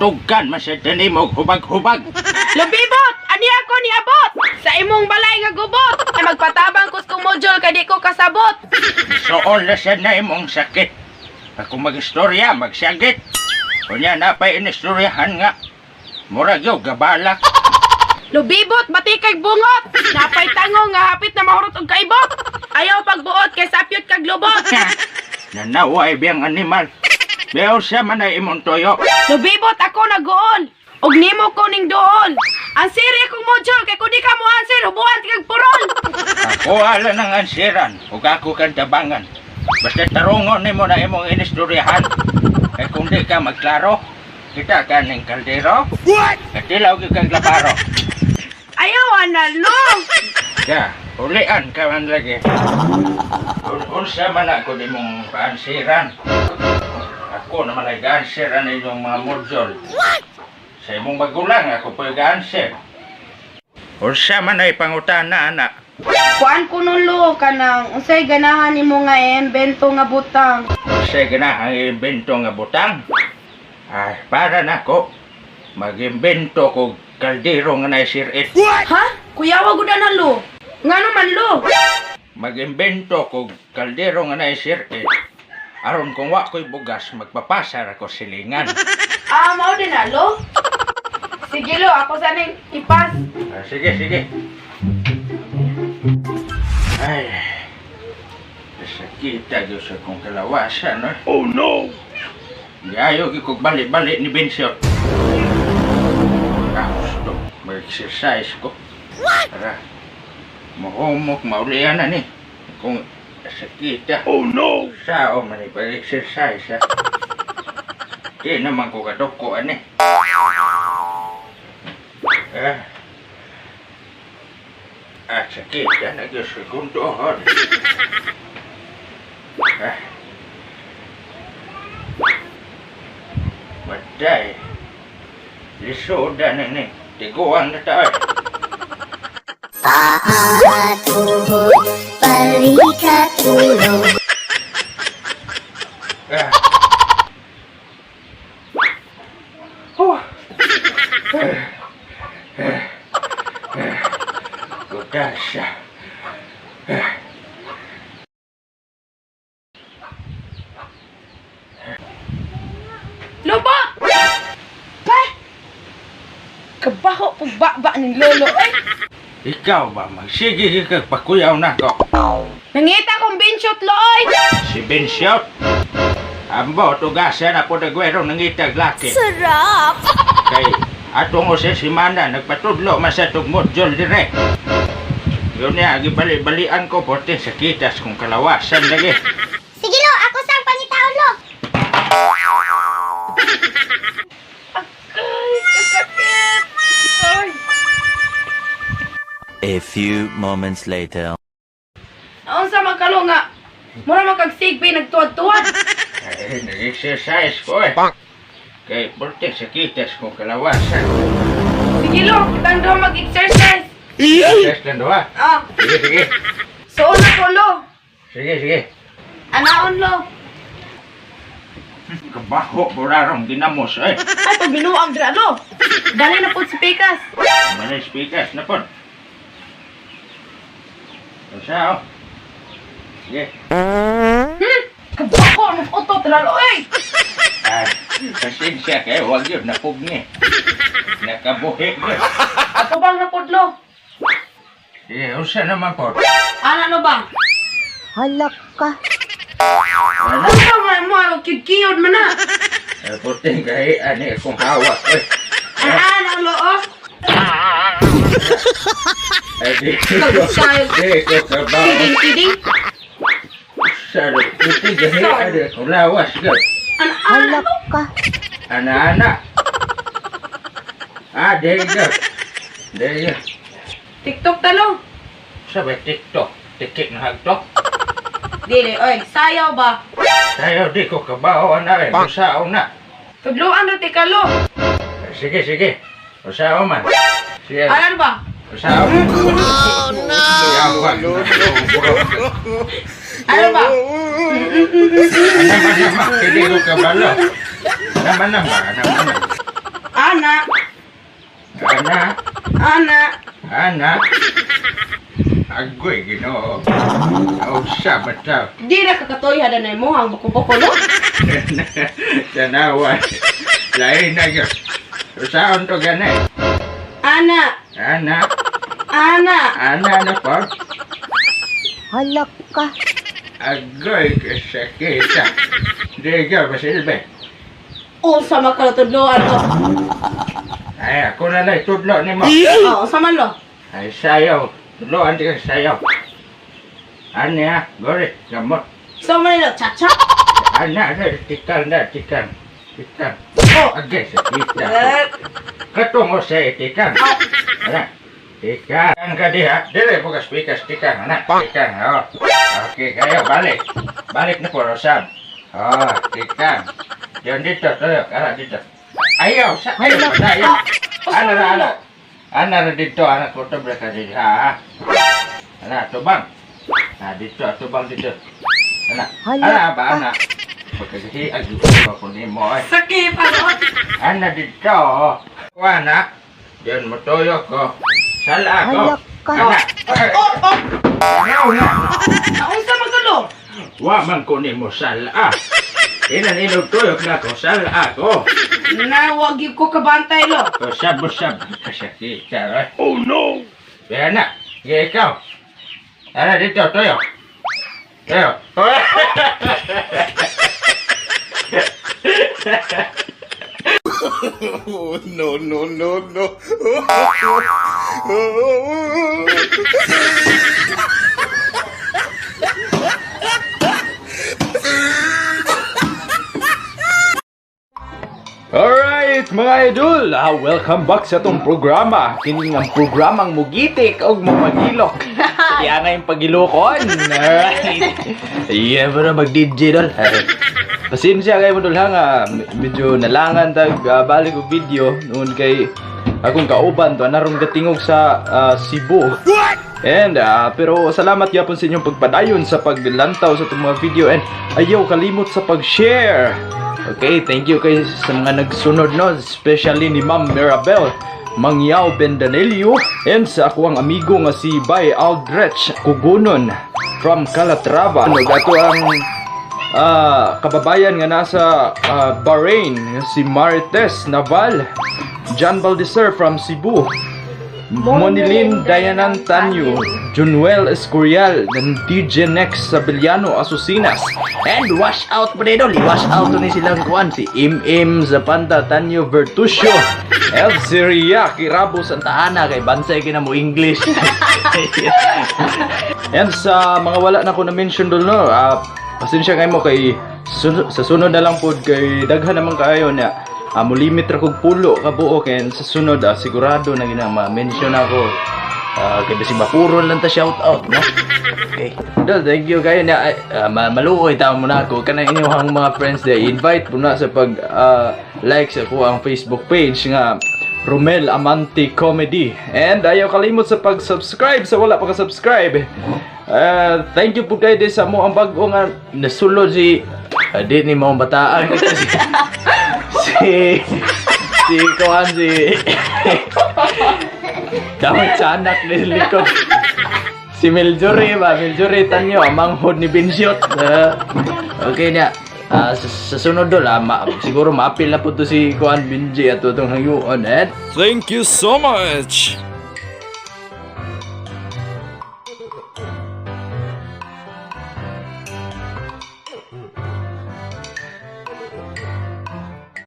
Katugkan man sa tinimog hubag-hubag. Lubibot! Ani ako ni abot! Sa imong balay nga gubot! Ay magpatabang kus kong module kay di ko kasabot. Suol na siya na imong sakit. Ako magistorya, magsagit. Unya na pa'y inistoryahan nga. Murag yung gabalak. Lubibot, bati kay bungot! Napay tango nga hapit na mahurot og kaibot! Ayaw pagbuot kay sapyot kag lubot! Nanaway biyang animal. Biyaw siya man ay imong toyo. Lubibot ako naguol! Og nimo ko ning duol! Ang siri akong module kay kun di ka mo answer, hubuan kag purol! Ako ala ng ansiran, ug ako kang tabangan. Basta tarungon nimo na imong inistoryahan. Kay kung di ka magklaro, kita ka ning kaldero. What? Katilaw gyud kag labaro. Ayaw ana lo! Ya, ulian ka man lagi. Unsa man ako di mong paansiran. Ako naman ay gaansiran inyong mga module. What? Sa imong magulang ako po'y gaanser. Unsa man ay pangutana ana. Kuan ko nun lo kanang unsay ganahan nimo nga iimbento nga butang. Unsay ganahang iimbento nga butang? Ay, para nako magimbento kog kaldero nga naisirit. Ha? Kuyawa gud ana lo. Ngano man lo? Magimbento kog kaldero nga naisirit. Aron kung wa ko'y bugas, magpapasar ako silingan. Ah, mao din na lo. Sige lo, ako sa ning ipas. Ah, sige, sige. Ay, sakita gyud sa kong kalawasan, no? Oh, no! Gayo gyud kog balik-balik ni Vincent. Ah, gusto. Mag-exercise ko. What? Tara. Mahumok, maulian na ni. Kung sakita. Oh, no! Sao man pag-exercise, ha? Di naman ko kadoko, ani. Ah. Ah, sakit. Ah, nag-segundo. Ah. Matay. Lisuda na ni. Tiguan na tayo. Paa, tuhod, balikat, ulo. Ah. Oh. Gudasya. Lubot! Pa! Kabaho pug baba ning lolo eh. Ikaw ba? Magsige ka pakuyaw na ko. Nangita kong binshot lo oy. Si Benshot. Ambo, tugasan na po nagwero ng itag laki. Sarap! Kay atong sa simana, nagpatudlo man sa tugmodjol dire. Yun niya, gibali-balian ko porte sa kitas kung kalawasan lagi. Sige lo, ako sang pangitaon lo. Ay, kasakit. Ay. A few moments later. Naunsa man kalo nga. Mura man kag sigbi nagtuwad-tuwad. Ay, nag-exercise ko eh. Kay porte sa kitas kung kalawasan. Sige lo, kitang duha mag-exercise. Exercise lang doha. Ah, Sige, sige. suon na ko lo. Sige, sige. Anaon lo. Kabaho, burarong ginamos eh. Ay, pag binuang dira lo. Dali na po si Pikas. Malay speakers na po. Usa, oh. Sige. Kabaho, nung utot dira lo oy. Ah, pasensya kayo, huwag yun, napugni. Nakabuhi yun. Ato bang napudlo? Sige, usa naman po. Ana no ba? Halak ka. Ano? Ano ba mo mo kiyod man na. Eh, puting kahi, ani akong hawak. Eh, Ana lo oh. ay, di ko, di ko kabaw. Kidding kidding. Usa, puting kahi, ani akong lawas. Yun. Ana ana Halak ka. Ana-ana. Ah, there you go. There you go. TikTok talo. Sabay TikTok. Tikik na hagtok. Dili oy, sayaw ba? Sayo, di ko kabaw, ana eh. Usaw na. Tudloan ra ti kalo. Sige, sige. Usaw man. Sige. Ana ba? Usaw. Oh, no! Ano ba? Naman naman, hindi ko kabalo. Naman naman, naman naman. Ana. Ana. Ana. Ana. Agoy, Ginoo. Unsa ba ta? Di na kakatoy hada na mo ang buko-buko lo. Tanawa. Lain na yun. Saan to gani? Ana. Ana. Ana. Ana na po. Halak ka. Agoy, kasakita. Di ka, masilbi. Unsa man ka tudloan lo? Ay, ako na lang tudlo ni mo. Oh, unsa man lo? Ay, sayaw. Tudloan di ka sayaw. Ano ya? Gore, gamot. Unsa man lo? Chacha. Ana, na, tikan na, tikan. Tikan. Oh. Agay, sakita. Eh, Katungo sa tikan. Ana, tikan ka diha. Dili po ka speakers, tikan. Ana, tikan. Oh. Okay, kayo, balik. Balik na po, Rosab. Oh, tikan. Diyan dito, tayo. Ana, dito. Ayaw, sa, ayaw, sa, ayaw. Ana na, ana. Ana na dito, ana, kutob na ka dito, ha? Ana, tubang. Ah, dito, tubang dito. Ana, ana ba, ana. Pagkakahiag, dito ako ni mo, eh. Sakit ano? Ana dito. Kuha na. Diyan mo tuyo ko. Sala ako. Halak ka. Ana. Oh, oh. Ayaw na. Unsa man ka lo? Wa man ko nimo sala. Inan inog tuyok na ko. Sala ko. Na wag gyud ko kabantay lo. Usab-usab. Kasakita. Eh. Oh no! Kaya na. Sige ikaw. Ana dito tuyo. Tuyo. No, no, no, no. Alright mga idol, welcome back sa atong programa. Kini ang programang mugitik og mamagilok. Kaya nga yung pagilokon. Alright. Yeah, pero mag-DJ dol. Ay, pasensya kayo mo dol ha nga medyo nalangan tag balik og video noon kay akong kauban to narong gatingog sa Cebu. And pero salamat gyapon sa inyong pagpadayon sa paglantaw sa itong mga video and ayaw kalimot sa pag-share. Okay, thank you kay sa mga nagsunod no, especially ni Ma'am Mirabel Mangyao Bendanelio and sa ako ang amigo nga si Bay Aldrich Kugunon from Calatrava. Ano gato ang kababayan nga nasa Bahrain nga si Marites Naval, John Baldeser from Cebu, Monilin Dayanan Tanyo, Junwel Escorial, ng DJ Nex Sabellano Asusinas. And wash out pa dito, wash out ni silang kuan si MM Zapanta Tanyo Vertusio, El Siria, Kirabo Santa Ana, kay Bansay kina mo English. And sa mga wala na ko na-mention doon, no, pasensya kayo mo kay sa sunod na lang po kay daghan naman kayo na mulimit ra kog pulo ka buok and sa sunod sigurado na ginang ma-mention ako. Kay bisig mapuron lang ta shout out no. Okay. Dol, thank you kayo na maluoy taon mo na ako kanang inyong mga friends na invite po na sa pag like sa ko ang Facebook page nga Romel Amante Comedy. And ayaw kalimot sa pag-subscribe sa wala pa ka-subscribe. Thank you po kayo din sa mo ang bago nga nasulod si di ni mo bataan si si si kuan si dapat sa anak ni likod si Miljory ba Miljory Tanyo manghod ni Binsyot. Okay na. Sa sunod dol siguro maapil na po to si Kuan Benji at itong hangyuon and Thank you so much.